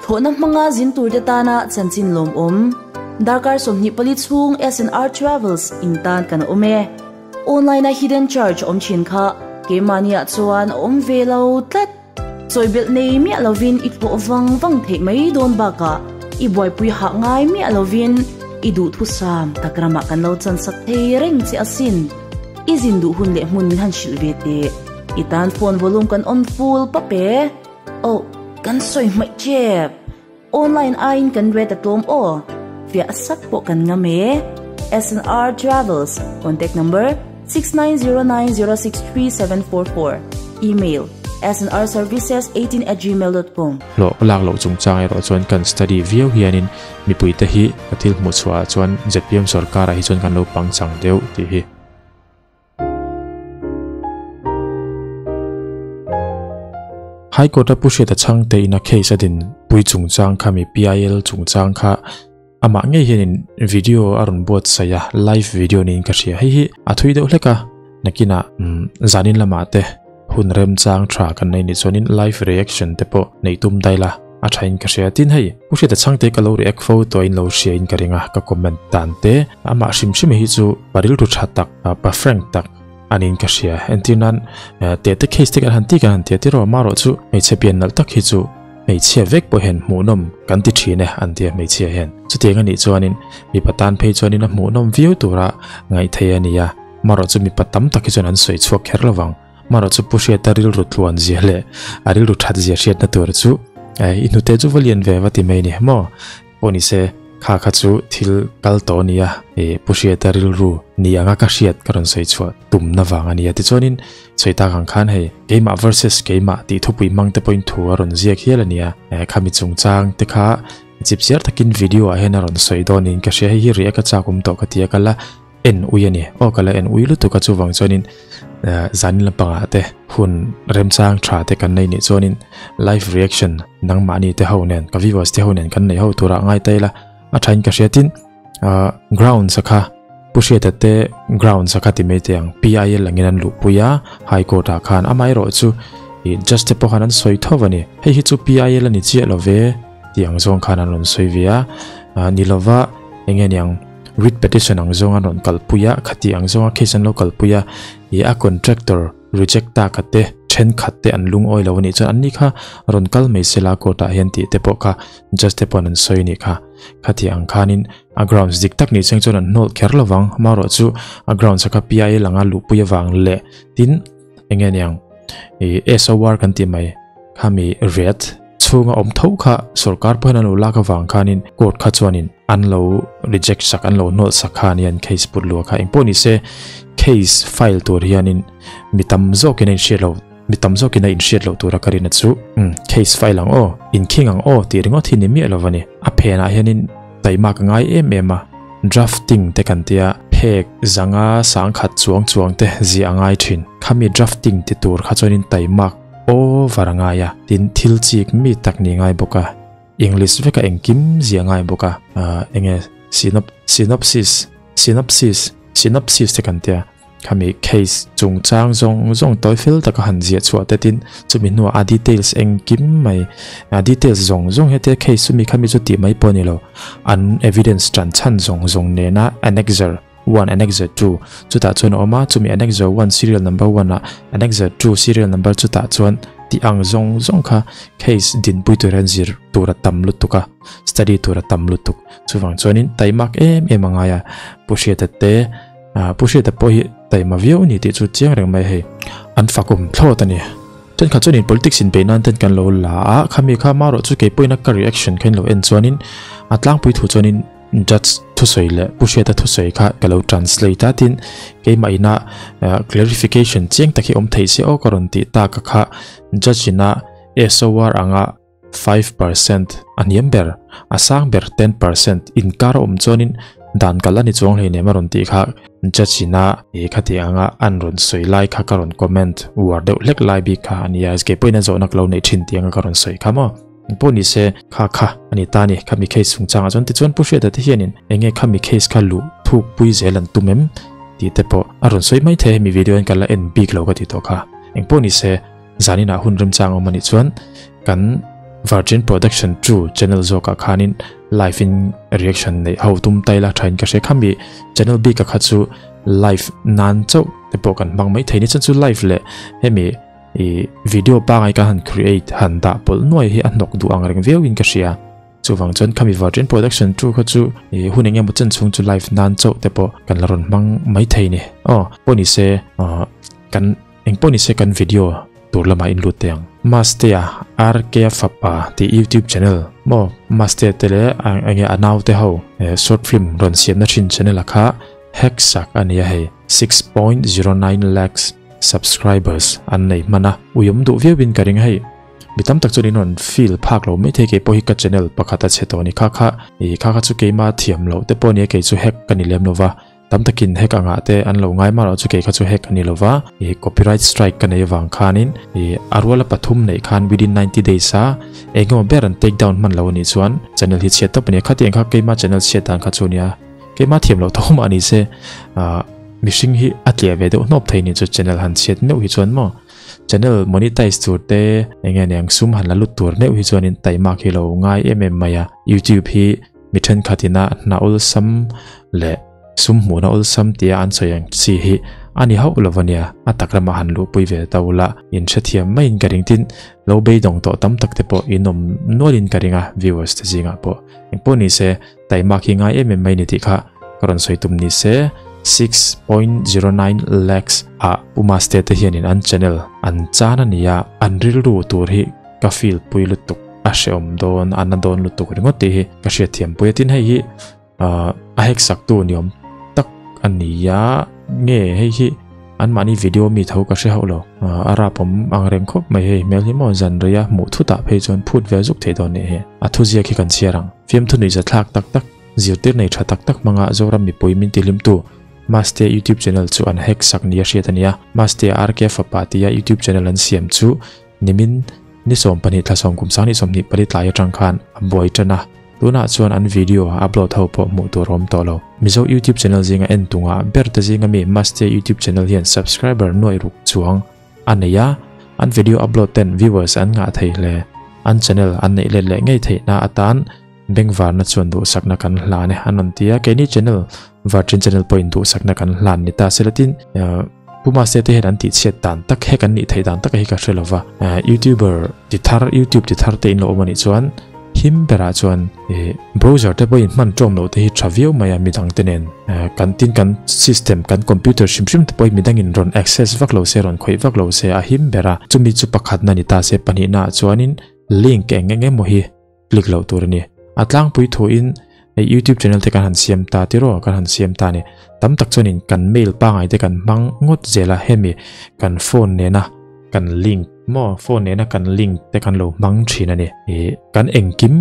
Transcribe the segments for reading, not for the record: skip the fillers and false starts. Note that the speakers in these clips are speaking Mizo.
Thlawhna hmanga zin turte tana chanchin lawmawm. Darkar 24 chhung SNR Travels in tan kan awm e. Online a hidden charge awm thin kha keimahniah chuan a awm ve lo tlat. Chawibelh nei miah lovin i thlawh vang vang theih mai dawn bakah i buaipui hah ngai miah lovin i duhthusam tak ramah kan lo chansak thei reng che asin. I zin duh hun leh hmun min han hrilh ve teh. I tan phone volume kan on full pap e. Oh, kan sawi hmaih tep. Online aiin kan rate a tlawm aw. Fiah sak pawh kan ngam e. SNR Travels, contact number 6909063744, email snrservices18@gmail.com. Hlawh lak loh chungchang erawh chuan kan study viau hianin mipuite hi ka thil hmuh chhuah ah chuan zpm sorkar ah hi chuan kan lo pangchang deuh tih hi. High Court a Pu Hriata Chhangte ina case a din pui chungchang kha mi PIL chungchang kha amah ngei hianin video a rawn buatsaih a, live video niin ka hria. Hei hi a thui deuh hlek a, nakinah zanin lamah te hun remchang tha kan nei nih chuanin live reaction te pawh neih tum daih la a thain ka hria. Tin hei Pu Hriata Chhangte ka lo react fo tawh in lo hria in ka ring a, ka comment dan te amah hrim hrim hi chu pa rilru tha tak, pa frank tak a niin ka hria. Entir nan tete case te kan han ti kan han ti a tiraw amaherawh chu hmeichhe pian nalh tak hi chu hmeichhia vek pawh hian hmuhnawm kan ti thin e an ti a hmeichhia hian. Chutiang a nih chuanin mipa tan phei chuanin a hmuhnawm viau tura ngaih theih a ni a, amaherawh chu mipa tam tak hi chuan an sawi chhuak kher lovang. Amaherawh chu Pu Hriata rilru tluan zia leh a rilru that zia hriatna tur chu i hnute chu va lian ve va ti mai ni maw? Pawh ni se, kha kha chu thil kal tawh a nia, i Pu Hriata rilru ni anga ka hriat ka rawn sawi chhuah tumna vang a nia. Tichuanin sawi tak ang khan hei keimah versus keimah tih thupui hmang te pawhin thu a rawn ziak hial a nia. Khami chungchang te kha chipchiar takin video ah hian a rawn sawi dawn niin ka hria. Hei hi riah ka chak awm tawh ka ti a, ka la en ui a ni. Aw ka la en ui lutuk a chuvang chuanin zanin lampangah te hun remchang tha te kan nei nih chuanin live reaction nangmahni te ho nen ka viewers te ho nen kan nei ho turah ngai ta ila a thain ka hria tin ground sakha Pu Hriata te ground sakha ti mai te ang PIL angin an luhpui a High Court ah khan amaherawh chu judge te pawh khan an sawi tho a ni. Hei hi chu PIL a ni chiah lo ve tih ang zawng khan an rawn sawi ve a ni lova enge niang Writ petition ang zawng an rawn kalpui a, khati ang zawnga case an lo kalpui a, ih a contractor reject ta ka te thenkhat te an lungawi lo a nih chuan anni kha rawn kal mai sela court ah hian tih te pawh kha judge te pawh an sawi a nih kha. Khati ang khanin a grounds dik tak nih cheng chuan an hnawlh kher lovang, amaherawhchu a grounds a kha PIL anga luhpui avang leh tin eng nge niang ih SOR kan tih mai khami ret chhunga awm tho kha sorkar pawhin an lo lak avang khanin court kha chuanin an lo reject sak an lo hnawlh sak kha ania an case put luah kha engpawh ni se case file tur hianin mi tam zawkin a inhriat loh mi tam zawkin a inhriat loh tura ka rin a chu umm case file ang aw inkhing ang aw tih ringawt hi ni miah lo a ni a phenah hianin taima ka ngai em em a drafting te kan tia phek zanga sangkhat chuang chuang te ziah a ngai thin khami drafting ti tur kha chuanin taimak over a ngai a tin thil chik mi tak ni ngai bawk a English veka engkim ziah ngai bawk a enge synop synopsis synopsis synopsis te kan tia Khami case chungchang zawng zawng tawi fel taka han ziah chhuah te tin chumi hnuah a details engkim mai a details zawng zawng hetia case chumi khami chu tih mai pawh a ni lo an evidence tan chhan zawng zawng nena annexure one annexure two chutah chuan a awm a chumi annexure one serial number one ah annexure two serial number chutah chuan tih ang zawng zawng kha case dinpui tur hian zir tur a tam lutuk a study tur a tam lutuk chuvang chuanin taimak em em a ngai a Pu Hriata te Pu Hriata pawh hi taima viau a ni tih chu chiang reng mai hei. An fakawm thlawt a ni. Thenkhat chuanin politics in beih nan ten kan lo la a, khami kha marawh chu kei pawhin a ka reaction kha in lo en chuanin a tlangpui thu chuanin judge thusawi leh Pu Hriata thusawi kha ka lo translate a tin keimah ina clarification chiang tak hi awm thei se aw ka rawn tih tak a kha judge ina SOR anga 5% a hniam ber, a sang ber 10% inkar a awm chuanin dan kal a ni chuang hleinem a rawn tih kha judge ina e khati anga an rawn sawi lai kha ka rawn comment uar deuh hlek lai bik kha a nia kei pawhin a zawhna ka lo neih thin tih anga ka rawn sawi kha maw pawh ni se kha kha a ni ta ni khami case chungchangah chuan tichuan Pu Hriata te hianin enge khami case kha luh thuk pui zel an tum em tih te pawh a rawn sawi mai thei hemi video hian ka la en bik lo ka ti tawh kha engpawh ni se Zaninah hun remchang awm a nih chuan kan Virgin Production 2 channel zawkah khanin live in reaction nei ho tum taila thain ka hre khami channel bik a kha chu live nan chauh te pawh kan hmang mai thei ni chan chu live leh hemi i video pangai ka han create han dah pawlh nuai hi a hnawk duh ang reng viau in ka hria. Chuvang chuan khami Virgin Production 2 kha chu i hun eng emaw chen chhung chu live nan chauh te pawh kan la rawn hmang mai thei ni. Aw pawh ni se kan eng pawh ni se kan video tur lamah in lut teh ang. Mastea RK fapa tih YouTube channel maw Mastea te leh enge a naute ho short film rawn siamna thin channel a kha hack sak a nia hei 6.09 lakhs subscribers an nei hman a uiawm duh viau in ka ring hei. Mi tam tak chuan in rawn feel phak lo maithei kei pawh hi ka channel pakhat a chhe tawh a ni kha kha ih kha kha chu keima thiam loh te pawh a nia kei chu hack ka ni lem lo va tam takin hack angah te an lo ngai mar loh chu kei kha chu hack a ni lo va ih copyright strike ka nei avang khanin ih a ruala pathum neih khan within 90 days a eng emaw ber an take down hman lo a nih chuan channel hi chhiat tawp a nia khatiang kha keima channel chhiat dan kha chu a nia keima thiam loh tho mah a ni se ah mihring hi a tliah ve deuh hnawp thei ni chu channel han chhiat meuh hi chuan maw. Channel monetize tur te enge niang sum han la lut tur meuh hi chuanin taimak hi lo ngai em em mai a. YouTube hi mi thenkhat ina hna awlsam leh sum hmuhna awlsam tia an sawi ang chi hi a ni hauh lo ania. A tak ramah han luhpui ve ta ula in hrethiam maiin ka ring tin lo beidawng tawh tam tak te pawh in awm nualin ka ring a viewers te zingah pawh. Engpawh ni se Taimak hi ngai em em mai ni tih kha ka rawn sawi tum ni se 6.09 lakhs ah Puma State te hianin an channel an chan a ni a, an rilru tur hi ka feel pui lutuk a hrehawm dawn a na dawn lutuk ringawt tih hi ka hriatthiam pui a tin hei hi a hack sak tu ni awm tak a ni a nge hei hi Anmahni video mi tho ka hre hauh lo. A rap awm ang reng khawp mai hei hmel hi maw zan rei a hmuh thutah phei chuan phut ve zuk thei dawn nih hi. A thuziak hi kan chhiar ang. Fiamthu nuihza thlak tak tak, zirtir nei tha tak tak hmanga Zoram mipui min tihlimtu Mastea YouTube channel chu an hack sak nia hriat a nia. Mastea RK fapa tia YouTube channel an siam chu Nimin ni 12 thla sawm kum sang ni 24 tlai atang khan a buai tan a, tunah chuan an video a upload ho pawh hmuh tur a awm tawh lo. Mizo YouTube channel zinga en tunga ber te zinga mi Mastea YouTube channel hian subscriber nuaih ruk chuang a nei a, an video upload ten viewers an ngah thei hle. An channel an neih let leh ngei theihna atan bengvarna chuan duhsakna kan hlan e an rawn ti a, keini channel Virgin channel pawhin duhsakna kan hlan ni ta se latin Pu Mastea te hian an tihchhiat dan tak he kan nih theih dan tak hi ka hre lova YouTuber ti thar YouTube ti thar te in lo awm anih chuan him berah chuan browser te pawhin hman tawm loh te hi tha viau mai a midang te nen kan tin kan system kan computer hrim hrim te pawhin midangin rawn access vak lo se rawn khawih vak lo se a him ber a chumi chu pakhatna ni ta se pahnihna ah chuanin link eng eng emaw hi click loh tur a ni. A tlangpui thuin hei YouTube channel te kan han siam ta tiraw kan han siam ta a ni. Tam tak chuanin kan mail pangai te kan hmang ngawt zel a hemi kan phone nena kan link maw phone nena kan link te kan lo hmang thin a ni. Ih kan engkim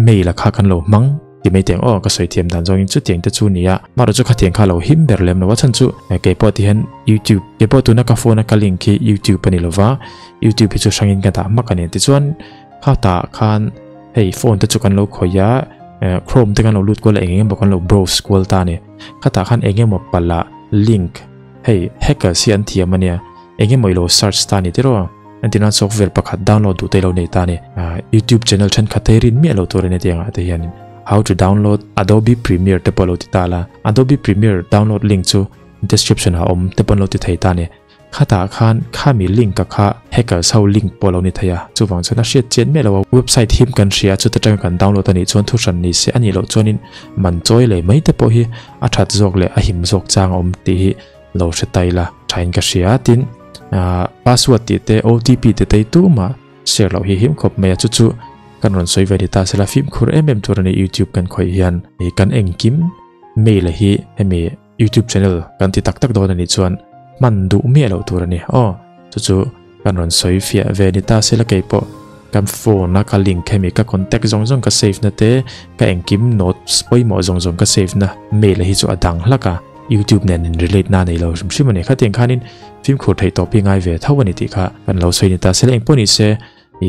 mail a kha kan lo hmang ti mai teng aw ka sawi thiam dan zawngin chutiang te chu ni a marawh chu khatiang kha lo him ber lem lo a chhan chu keipawh ti hian YouTube keipawh tuna ka phone a ka link hi YouTube a ni lova YouTube hi chu hrangin ka dah hmak a ni tichuan Khatah khan hei phone te chu kan lo khawih a chrome te kan lo lut kual a eng eng emaw kan lo browse kual ta a ni khatah khan eng emaw palh ah link hei hackers hi an thiam a nia eng emaw i lo search ta a ni tiraw entirnan software pakhat download duh te i lo nei ta a ni youtube channel thenkhat te hi rin miah lo tur a ni tiang ah te hian how to download adobe premiere te pawh a lo ti ta la adobe premiere download link chu description ah a awm te pawh an lo ti thei ta a ni. Khatah khan khami link a kha hackers ho link pawh lo ni thei a, chuvang chuan a hriat chian miah lo a, website him kan hria chuta tanga kan download a nih chuan thuhran ni se a nih loh chuanin man chawi leh mai te pawh hi a that zawk leh a him zawk chang a awm tih hi lo hre ta ila thain ka hria tin password tih te OTP te tei tumah share loh hi him khawp mai a chu chu kan rawn sawi ve ni ta sela fimkhur em em tur a ni youtube kan khawih hian kan engkim mail a hi hemi YouTube channel kan ti tak tak dawn a nih chuan hman duh miah loh tur a ni. Aw, chu chu kan rawn sawi fiah ve ni ta sela kei pawh kan phone a ka link hemi ka contact zawng zawng ka save na te ka engkim notes pawimawh zawng zawng ka save na mail hi chu a dang hlak a YouTube nen in relate na nei lo hrim hrim a ni. Khatiang khanin fimkhur theih tawp hi ngai ve tho a ni tih kha kan lo sawi ni ta sela engpawh ni se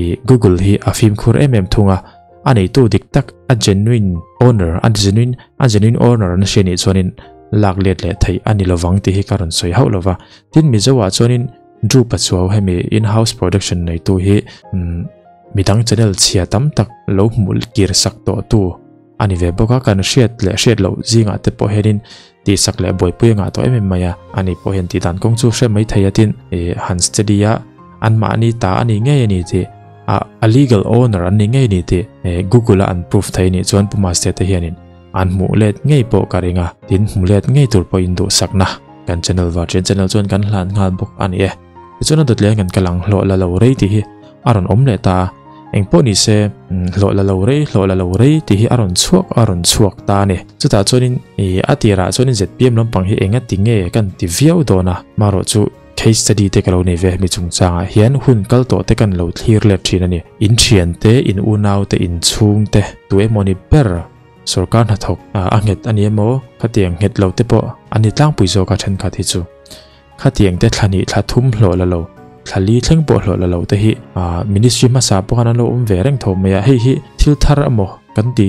I Google hi a fimkhur em em thung a, a neitu dik tak a genuine owner a genuine a genuine owner an hria nih chuanin lak let leh theih a ni lovang tih hi ka rawn sawi hauh lova. Tin Mizo ah chuanin Drew Pachuau hemi in house production neitu hi umm. Midang channel chhia tam tak lo hmuh kir sak tawh tu a ni ve bawk a, kan hriat leh hriat loh zingah te pawh hianin tihsak leh buaipui a ngah tawh em em mai a, ani pawh hian tih dan kawng chu hre mai thei a tin ih han steady a anmahni ta a ni ngei a ni tih ah a legal owner an ni ngei a ni tih ih google a an proof thei a nih chuan Pu Mastea te hianin an hmuh let ngei pawh ka ring a, tin hmu let ngei tur pawh induhsakna kan channel Vartian channel chuan kan hlan nghal bawk a ni e. Tichuan a dawt leh kan kal ang hlawh la lo rei tih hi a rawn awm leh ta a, engpawh ni se hlawh la lo rei hlawh la lo rei tih hi a rawn chhuak a rawn chhuak ta a ni. Chutah chuanin ih a tirah chuanin zpm lampang hi enga ti nge kan ti viau dawn a, marawh chu case study te ka lo nei ve hemi chungchangah hian hun kal tawh te kan lo thlir let thin a ni. In thian te, in unau te, in chhung te tu emaw ni ber sorkar hnathawk a nghet a ni emaw khatiang nghet lo te pawh a ni tlangpui zawk a thenkhat hi chu. Khatiang te thla hnih thla thum hlawh la lo, thla li thleng pawh hlawh la lo te hi ministry hmasa pawh khan an lo awm ve reng tho mai a, hei hi thil thar emaw kan ti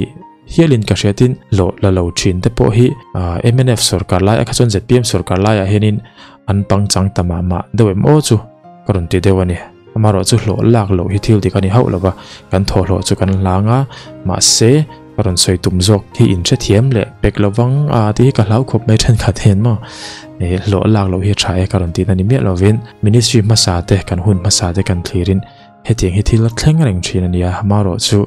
hialin ka hriatin hlawh la lo thin te pawh hi mnf sorkar lai a kha chuan zpm sorkar laiah hianin an pangchang ta mah mah deuh em aw chu ka rawn ti deuh a ni. Amaherawhchu hlawh lak loh hi thil dik a ni hauh lova, kan thawhhlawh chu kan hlang a, mahse ka rawn sawi tum zawk hi in hrethiam leh pek lovang a tih hi ka hlau khawp mai thenkhat hian maw eh hlawh lak loh hi a tha e ka rawn tihna ni miah lovin ministry hmasa te kan hun hmasa te kan thlirin hetiang hi thil a thleng reng thin a nia, amaherawhchu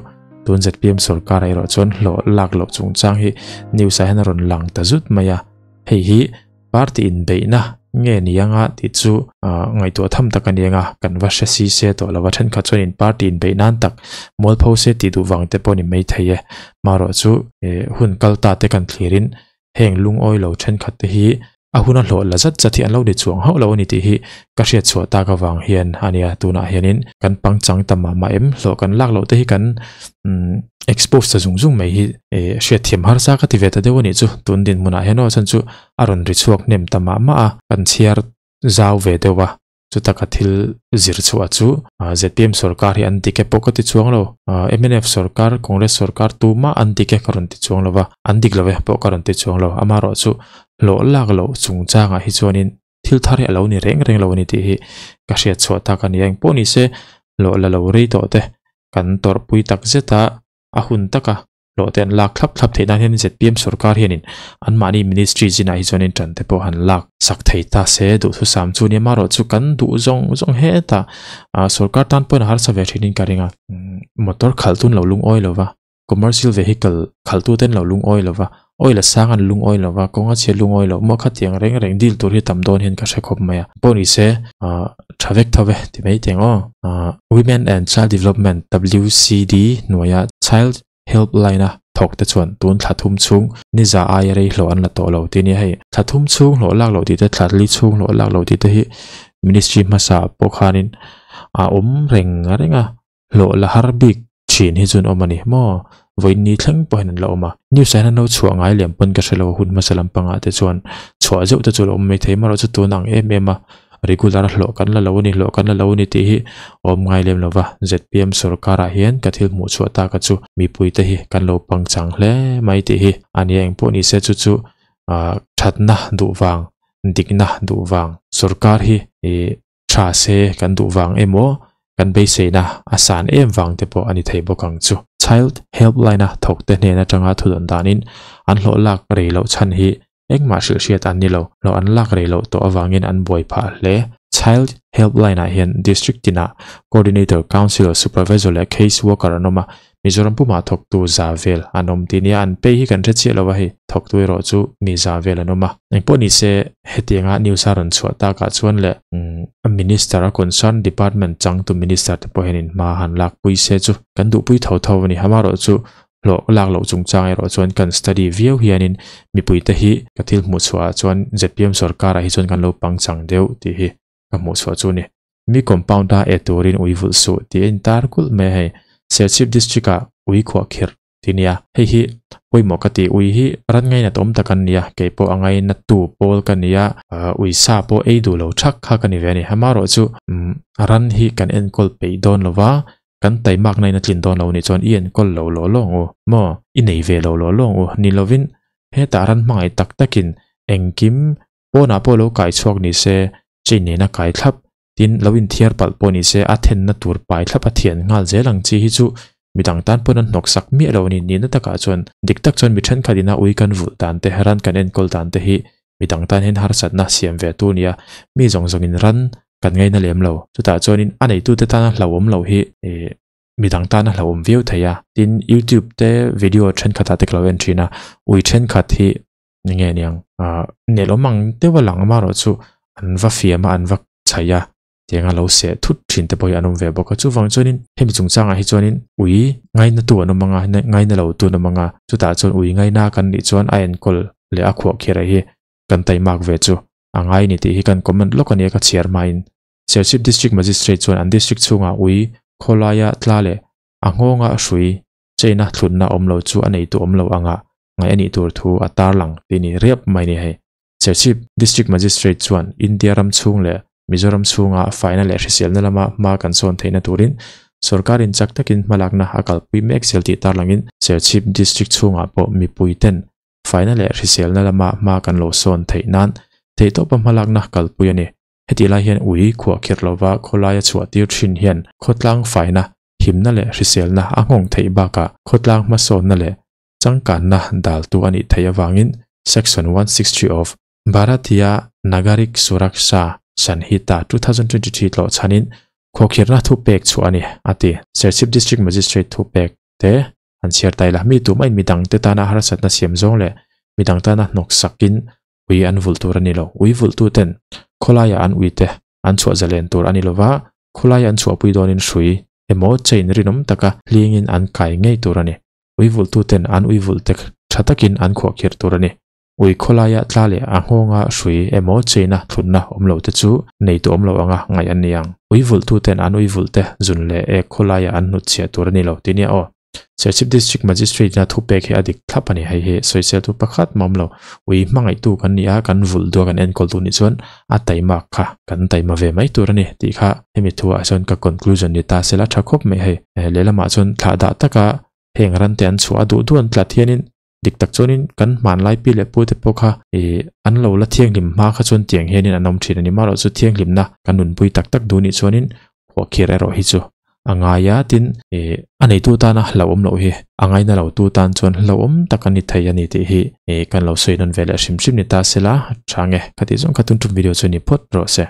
tun zpm sorkar ah erawh chuan hlawh lak loh chungchang hi news ah hian a rawn lang ta zut mai a, hei hi Party inbeihna nge ni anga tih chu ngaihtuah tham tak a ni anga, kan va hre si se tawh lova thenkhat chuan in party inbeih nan tak mualpho se tih duh vang te pawh ni mai thei e. Marawh chu hun kal ta te kan thlirin heng lungawi lo thenkhat te hi a hun a hlawh la zat zat hi an lo ni chuang hauh lo a ni tih hi ka hriat chhuah tak avang hian a nia tunah hianin kan pangchang ta mah mah em hlawh kan lak loh te hi kan expose ta zung zung mai hi hriatthiam harsa ka ti ve ta deuh a nih chu tun dinhmunah hian aw chuan chu a rawn ri chhuak hnem ta mah mah a, kan chhiar zau ve deuh a, chutaka thil zir chhuah chu zpm sorkar hi an dik e pawh ka ti chuang lo, mnf sorkar, Congress sorkar tumah an dik e ka rawn ti chuang lo va, an dik lo e pawh ka rawn ti chuang lo, amaherawhchu hlawh lak loh chungchangah hi chuanin thil thar hi a lo ni reng reng lo a ni tih hi ka hriat chhuah tak a ni a, engpawh ni se hlawh la lo rei tawh te kan tawrhpui tak zet a, a hun taka hlawh te an lak thlap thlap theih nan hian zpm sorkar hianin anmahni ministry zinah hi chuanin tan te pawh han lak sak thei ta se duhthusam chu nia marawh chu kan duh zawng zawng hetah ah sorkar tan pawhin a harsa ve thinin ka ring a motor khalh tun lo lungawi lo va commercial vehicle khalh tu ten lo lungawi lo va oil a sang an lungawi lo va kawng a chhia lungawi lo maw khatiang reng reng deal tur hi tam dawn hian ka hre khawp mai a pawh ni se ah tha vek tho ve ti mai teng aw ah women and child development W_C_D hnuaia child Helpline a thawk te chuan tun thla thum chhung ni za aia rei hlawh an la tawh lo tih nia hei. Thla thum chhung hlawh lak loh tih te thla li chhung hlawh lak loh tih te hi ministry hmasa pawh khanin a awm reng reng a, hlawh la har bik thin hi chuan awm a ni maw? Vawiin ni thleng pawh hian an la awm a. News ah hian an lo chhuah ngai lem pawn ka hre lo a hun hmasa lampangah te chuan chhuah zeuh te chu a lo awm maithei marawh chu tun ang em em a. Regular hlawh kan la lo a ni, hlawh kan la lo a ni tih hi awm ngai lem lo va, zpm sorkarah hian ka thil hmuh chhuah taka chu mipuite hi kan lo pangchang hle mai tih hi a nia engpawh ni se chu chu ah thatna duh vang, dikna duh vang sorkar hi ih tha se kan duh vang emaw kan beiseina a san em vang te pawh a ni thei bawk ang chu. Child Helpline-a thawkte hnen atanga thudawn danin an hlawh lak rei loh chhan hi Engmah hrilh hriat an ni lo, hlawh an lak rei loh tawh avangin an buai phah hle. Child Helpline ah hian District tinah Coordinator, Councillor, Supervisor leh Case Worker an awm a, Mizoram pumah thawktu za vel an awm tih nia an pay hi kan hre chiah lo a hei, thawktu erawh chu mi za vel an awm a. Engpawh ni se hetianga news a rawn chhuah takah chuan leh Minister a concern department changtu Minister te pawh hianin hma han lakpui se chu kan duhpui tho tho a ni. Amaherawhchu Hlawh lak loh chungchang erawh chuan kan study viau hianin mipuite hi ka thil hmuh chhuah ah chuan zpm sorkar ah hi chuan kan lo pangchang deuh tih hi ka hmuh chhuah chu ni. Mi compound a e turin ui vulh suh tih a intar kulh mai a hei. Serchhip district ah ui khuah khirh ti nia. Hei hi pawimawh ka ti ui hi ran ngainat awm tak an nia kei pawh a ngainat tu pawl ka nia ui sa pawh ei duh lo thak kha ka ni ve a ni. Amaherawh chu ran hi kan enkawl peih dawn lova Kan taimakna in a tlin dawn lo nih chuan i enkawl lo law law ang u maw? I nei ve lo law law ang u. Ni lovin hetah ran hmangaih tak takin engkim pawnah pawh lo kai chhuak ni se, chain nena kai thlap. Tin, lo inthiar palh pawh ni se a thenna tur pai thlap a thian nghal zel ang chi hi chu midang tan pawn an hnawk sak miah lo a ni. Nihna takah chuan dik tak chuan mi thenkhat ina ui kan vulh dan te, ran kan enkawl dan te hi midang tan hian harsatna siam ve tu nia, mi zawng zawngin ran kan ngaina lem lo. Chutah chuanin a neitute tana hlauhawm loh hi midang tana hlauhawm viau thei a. Tin, youtube te video thenkhatah te ka lo en thin a, ui thenkhat hi ni nge niang ah nelawm ang deuh a lang amaherawh chu an va fiam a an va chhaih a tiang a lo seh thut thin te pawh hi an awm ve bawk a chuvang chuanin hemi chungchangah hi chuanin ui ngaina tu an awm ang a ngaina lo tu an awm ang a chutah chuan ui ngaina kan nih chuan a enkawl leh a khuah khirh hi kan taimak ve chu a ngai ni tih hi kan comment lawk a nia ka chhiar hmain Serchhip District Magistrate chuan an district chhungah ui khawlaia tla leh a nghawnga hrui Chaina thlutna awm lo chu a neitu awm lo anga ngaih a nih tur thu a tarlang tih ni riap mai ni hei. Serchhip District Magistrate chuan India ram chhung leh Mizoram chhunga faina leh hriselna lama hma kan sawn theihna turin sorkarin chak takin hmalakna a kalpui mek zel tih tarlangin Serchhip District chhungah pawh mipuiten faina leh hriselna lama hma kan lo sawn theih nan theihtawpa hmalakna kalpui a ni. Hetih lai hian ui khuahkhirh lova khawlaia chhuah tir thin hian khawtlang faina himna leh hriselna a nghawng theih bakah khawtlang hmasawnna leh changkanna daltu a nih theih avangin Section 163 of Bharatiya Nagarik Suraksha Sanhita 2023 tlawh chhanin khuakhirhna thupek chhuah a ni, a ti. Serchhip District Magistrate thupek te an chhiar ta ila. Mi tumah in midang te tana harsatna siam zawng leh midang tana hnawk sakin ui an vulh tur a ni lo. Ui vulhtu ten khawlaiah an uite an chhuah zalen tur a ni lova, khawlaia an chhuahpui dawnin hrui emaw chain rinawm taka hlingin an kai ngei tur a ni. Ui vulhtu ten an ui vulh tek tha takin an khuahkhirh tur a ni. Ui khawlaia tla leh a nghawnga hrui emaw chain-a thlutna awm lo te chu neitu awm lo anga ngaih an ni ang. Ui vulhtu ten an ui vulh te zun leh ek khawlaia an hnutchhiah tur a ni lo ti nia aw. Serchhip District Magistrate ina thupek hi a dik thlap a ni. Hei hi sawisel tu pakhat mah awm lo. Ui hmangaihtu kan ni a, kan vulh duh a kan enkawl duh nih chuan a taimak kha kan taima ve mai tur a ni tih kha hemi thuah chuan ka conclusion ni ta sela tha khawp mai hei. Lehlamah chuan thlah dah taka heng ran te an chhuah a duh duh an tlat hianin dik tak chuanin kan hmanlai pi leh pu te pawh kha ih an lo la thianghlim hma kha chuan tiang hianin an awm thin a ni. Marawh chu thianghlimna kan nunpui tak tak duh nih chuanin Khuahkhir erawh hi chu a ngai a, tin ih a neitu tana hlauhawm loh hi a ngaina lo tu tan chuan hlauhawm tak a ni thei a ni tih hi ih kan lo sawi nawn ve leh hrim hrim ni ta sela tha nge. Khatih zawng kha tun tum video chu ni phawt rawh se.